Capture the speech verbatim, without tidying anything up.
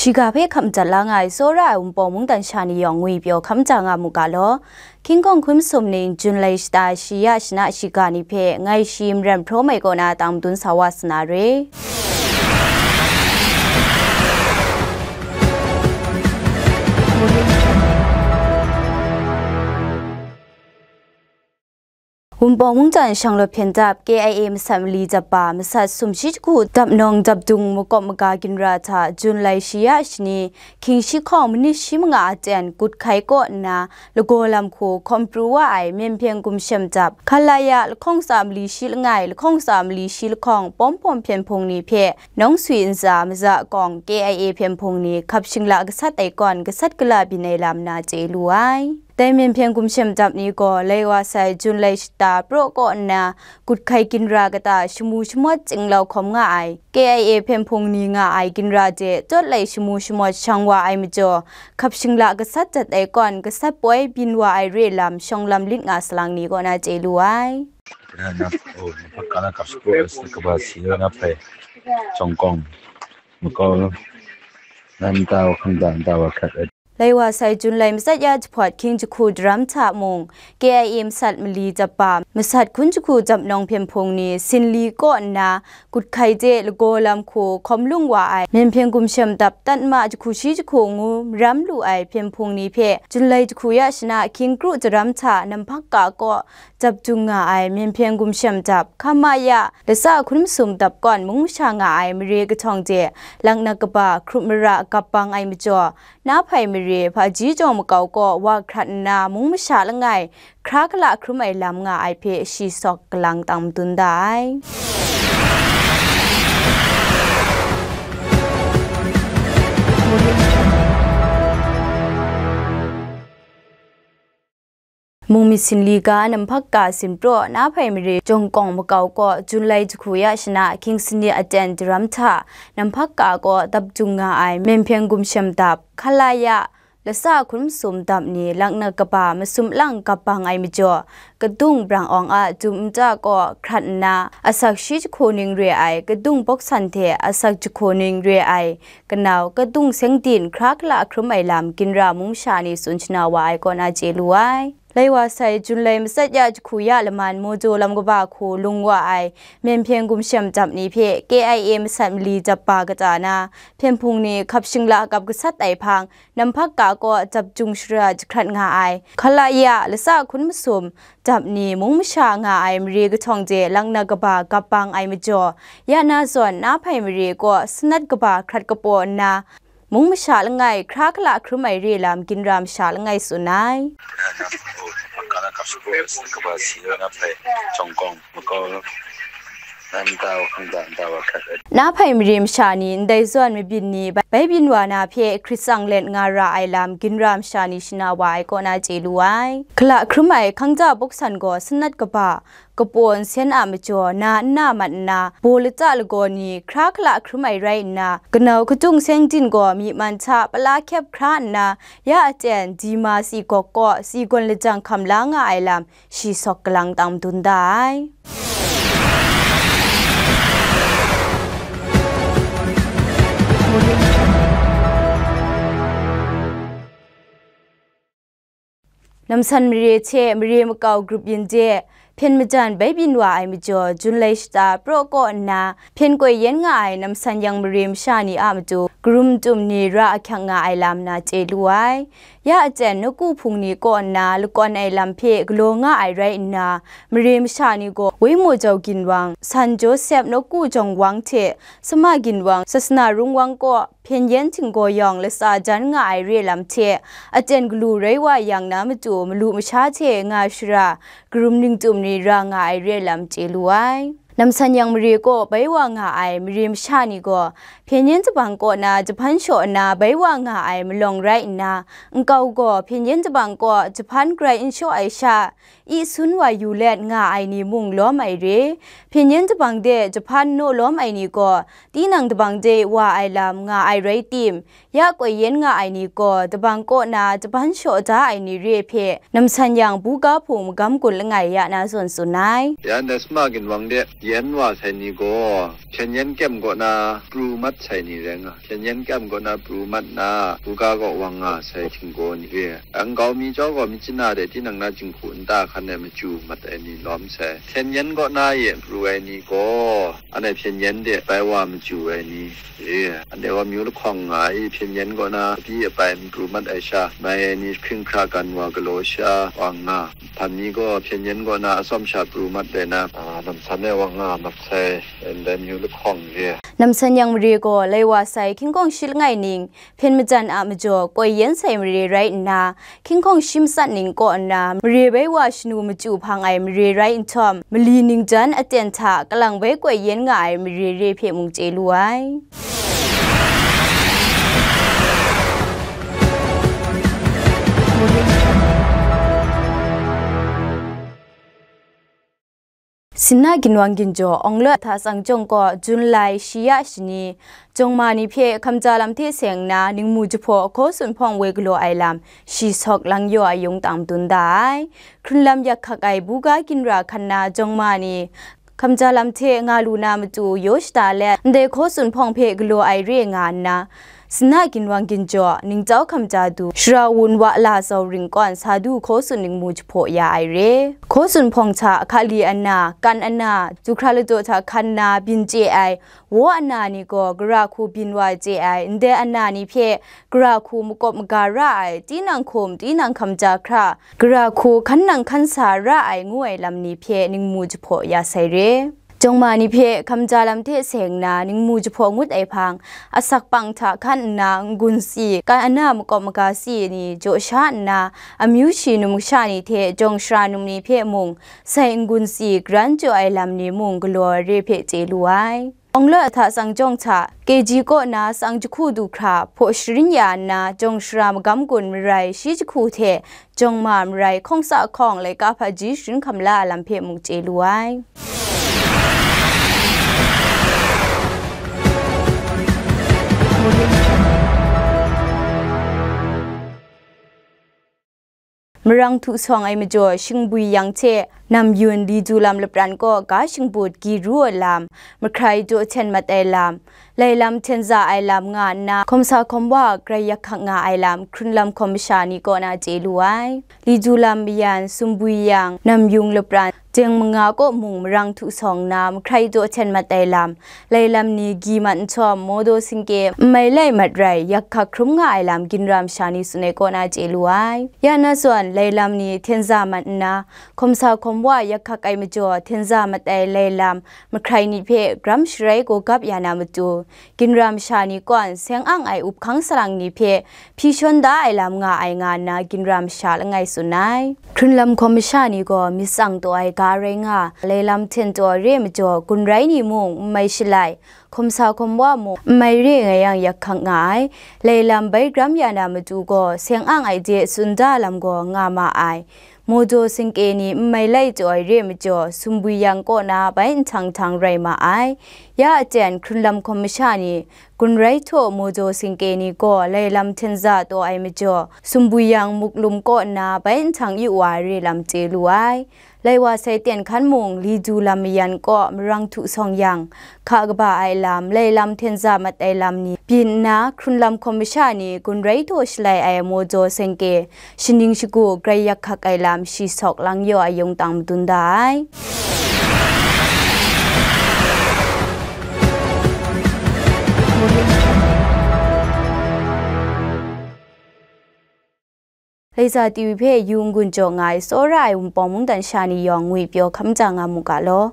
Shiga hpe hkam jat la nga ai tsawra ai Wunpawng mungdan sha ni yawng ngwipyaw hkam ja nga mu ga law. Hkying hkawng hkun sum ning Jun lai shata shi ya shana shiga ni hpe ngai shi Maren Hpraw mai kaw na tang madun sa wa sa na re. Wunpawng mungdan shanglawt hpyen dap K I A masat mali dap ba masat sumshi jahku dap nawng dap dung makawp maga ginra hta Jun lai shi ya shani hkying shi hkawng manit shi manga a ten Gut Hkai kaw nna lagaw lam hku hkawm pru wa ai Myen Hpyen Gumshem dap Khalaya lahkawng tsa mali shi langai lahkawng tsa mali shi lahkawng pawm hpawm hpyen hpung ni hpe nawng swi ntsa maza kawng K I A hpyen hpung ni hkap shingla gasat ai kawn gasat gala byin ai lam na chye lu ai. Dai Myen Hpyen Gumshem dap ni gaw lai wa sai Jun lai shata praw kaw nna Gut Hkai ginra kata shamu shamawt chyinglau hkawm nga ai, K I A hpyen hpung ni nga ai ginra de tawt lai shamu shamawt shang wa ai majaw, hkap shingla gasat jat ai kawn gasat poi byin wa ai re lam shawng lam lit nga salang ni kaw na chye lu ai. Lai wa sai Jun lai matsat ya jahpawt hkying jahku daram hta mung, K I A masat mali dap ba, masat hkun jahku dap nawng hpyen hpung ni Sinli kaw nna Gut Hkai de lagaw lam hku hkawm lung wa ai Myen Hpyen Gumshem dap tat ma jahku shi jahku ngu maram lu ai hpyen hpung ni hpe Jun lai jahku ya shana hkying kru daram hta Namhpakka kaw dap dung nga ai Myen Hpyen Gumshem dap Hkamaya latsa hkun masum dap kawn mung masha nga ai mare kahtawng de laknak kaba hkrup mara gap bang ai majaw, na hpai mare hpaji jawng makau kaw wa hkrat nna mung masha langai hkra hkala hkrum ai lam nga ai hpe shi sawk galang tang madun da ai. Mung myit Sinli ga Namhpakka Sinpraw na hpai mare jawng kawng makau kaw Jun lai jahku ya shana hkying sanit aten daram hta Namhpakka kaw dap dung nga ai Myen Hpyen Gumshem dap Hkalaya latsa hkun masum dap ni laknak kaba masum lang gap bang ai majaw, kadung brang awng a dum nta kaw hkrat nna asak shi jahku ning re ai kadung bawksan hte asak jahku ning re ai kanau kadung seng din hkra hkala hkrum ai lam ginra mung masha ni tsun shana wa ai kaw na chye lu ai. Lai wa sai Jun lai matsat ya jahku ya laman Mawjaw lam kaba hku lung wa ai Myen Hpyen Gumshem dap ni hpe K I A masat mali dap ba kata na hpyen hpung ni hkap shingla gap gasat ai hpang Namhpakka kaw dap jung shara jahkrat nga ai Hkalaya latsa hkun masum dap ni mung masha nga ai mare kahtawng de laknak kaba gap bang ai majaw, ya na zawn na hpai mare kaw sanat kaba hkrat kapaw nna, mung masha langai hkra hkala hkrum ai re lam ginra masha langai tsun ai. Na hpai mare masha ni ndai zawn mabyin ni bai byin wa na hpe hkrit tsang let nga ra ai lam ginra masha ni shana wa ai kaw na chye lu ai. Hkala hkrum ai hkangja bawksan gaw sanat kaba kapaw nsen a majaw na nna mat nna, baw lata lagaw ni hkra hkala hkrum ai rai nna, kanau kadung seng din gaw myi man hta pala hkyep hkra nna, ya aten dima tsi gawk kaw tsi gawn lajang hkam la nga ai lam shi sawk galang tang madun da ai. Namsan mare hte mare makau grup yin de hpyen majan bai byin wa ai majaw, Jun lai shata praw kaw nna hpyen koi yen nga ai namsan yang mare masha ni a matu karum tum ni ra ahkyak nga ai lam na chye lu ai. Ya aten nawku hpung ni kaw nna lakawn ai lam hpe galaw nga ai rai nna, mare masha ni gaw Waimu Jau Ginwang, San Josep nawku jawng wang hte Sama Ginwang, Sasana Rungwang kaw hpyen yen htinggaw yawng latsa jan nga ai re lam hte, aten galu rai wa yang na matu malu masha hte nga shara, karum ningtum ni ra nga ai re lam chye lu ai. Namsan yang mare kaw bai wa nga ai mare masha ni gaw, hpyen yen jabang kaw na jahpan shaw nna bai wa nga ai malawng rai nna, nkau gaw hpyen yen jabang kaw jahpan grai n shaw ai sha, i sun wa yu let nga ai ni mung lawm ai re, hpyen yen jabang de jahpan naw lawm ai ni gaw, tinang jabang de wa ai lam nga ai rai tim, ya koi yen nga ai ni gaw, jabang kaw na jahpan shaw da ai ni re hpe, namsan yang buga hpung magam gun langai ya na zawn tsun ai. Ya ndai Sama Ginwang de Yen wa sai ni gaw, hpyen yen kyem kaw na pru mat sai ni rai nga, hpyen yen kyem kaw na pru mat na, buga kaw wang nga sai htinggaw ni re. Nkau mi chyawm gaw, machyin a de tinang na jinghku nta hkan e machyu mat ai ni lawm sai. Hpyen yen kaw na e pru ai ni gaw, anhte hpyen yen de bai wa machyu ai ni re. Anhte gaw myu lahkawng nga ai, hpyen yen kaw na pyi apai n pru mat ai sha, mai ai ni hkring hkra gan wa galaw sha wang nga, hpan mi gaw hpyen yen kaw na atsawm sha pru mat ai na, a, namsan e wang nga mat sai, ndai myu lahkawng re. Namsan yang mare gaw lai wa sai hkying hkawng shi langai ning, hpyen majan a majaw koi yen sai mare rai nna, hkying hkawng shi matsat ning kaw nna, mare bai wa shanu machyu hpang ai mare rai nhtawm, mali ningjan aten hta kalang bai koi yen nga ai mare re hpe mung chye lu ai. Sinna ginwang ginjaw, Awng Law hta tsang jawng kaw, Jun lai shi ya shani, jawng ma ni hpe hkamja lam hte seng nna, ningmu jahpaw hkaw tsun hpawng woi galaw ai lam, shi sawk lang yaw ai yung tang madun da ai. Hkrun lam yak hkak ai buga ginra hkan na jawng ma ni, hkamja lam hte nga lu na matu yaw shada let, ndai hkaw tsun hpawng hpe galaw ai re nga nna, Sinna ginwang ginjaw, ningchyau hkamja du, shara wun wa la zau ring kawn sa du hkaw tsun ningmu jahpaw ya ai re. Hkaw tsun hpawng hta, hkali ana, kan ana, zuhkra ladaw hta hkan na byin chye ai, waw ana ni gaw gara hku byin wa chye ai, ndai ana ni hpe gara hku makawp maga ra ai, tinang hkum, tinang hkamja hkra, gara hku hkan nang hkan sa ra ai ngu ai lam ni hpe ningmu jahpaw ya sai re. Jawng ma ni hpe hkamja lam hte seng nna ningmu jahpaw ngut ai hpang, asak pang hta hkan nna n-gun si, kan ana makawp maga si ni jaw sha nna, amyu shi num kasha ni hte jawng shara num ni hpe mung, sai n-gun si garan jaw ai lam ni mung galaw ai re hpe chye lu ai. Awng Law hta tsang jawng hta, K G kaw na tsang jahku du hkra hpaw sharin ya nna, jawng shara magam gun marai shi jahku hte jawng ma marai hkawng sa hkawng laika hpaji sharin hkam la ai lam hpe mung chye lu ai. Marang htu sawng ai majaw, Shingbwi Yang hte Namyun Li Ju Lam lapran kaw ga shingbut gi ru ai lam, mahkrai jaw hten mat ai lam, lai lam hten za ai lam nga nna, hkawm sa hkawm wa grai yak hkak nga ai lam, hkrun lam hkawm masha ni kaw na chye lu ai. Li Ju Lam mayan, Sumbwi Yang, Namyun lapran, jeng manga kaw mung marang htu sawng nna, mahkrai jaw hten mat ai lam, lai lam ni gi mat nhtawm, Mawdaw Singke n mai lai mat rai, yak hkak hkrum nga ai lam, ginra masha ni tsun ai kaw na chye lu ai. Ya na zawn, lai lam ni hten za mat nna, hkawm sa hkawm wa yak hkak ai majaw, hten za mat ai lai lam, mahkrai ni hpe gram sharai gawgap ya na matu, ginra masha ni kawn seng ang ai up hkang salang ni hpe hpyi shawn da ai lam nga ai nga nna, ginra masha langai tsun ai. Hkrun lam hkawm masha ni gaw myit tsang taw ai ga rai nga, lai lam hten taw re majaw, gun rai ni mung n mai shalai, hkawm sa hkawm wa mung n mai re nga yang yak hkak nga ai, lai lam bai gram ya na matu gaw seng ang ai de tsun da lam gaw nga ma ai. Mawdaw Singke ni n mai lai taw ai re majaw, Sumbwi Yang kaw na bai nhtang htang rai ma ai. Ya aten hkrun lam hkawm masha ni, gun rai htaw Mawdaw Singke ni gaw lai lam hten za taw ai majaw, Sumbwi Yang muk lum kaw na bai nhtang yu wa ai re lam chye lu ai. Lai wa sai ten hkan mung, Li Ju Lam mayan kaw marang htu sawng yang, hka kaba ai lam, lai lam hten za mat ai lam ni byin nna, hkrun lam hkawm masha ni gun rai htaw shalai ai Mawdaw Singke, shaning shagu grai yak hkak ai lam shi sawk lang yaw ai yung tang madun da ai. Laiza T V hpe yu n-gun jaw nga ai tsawra ai Wunpawng mungdan sha ni yawng ngwi pyaw hkam ja nga mu ga law.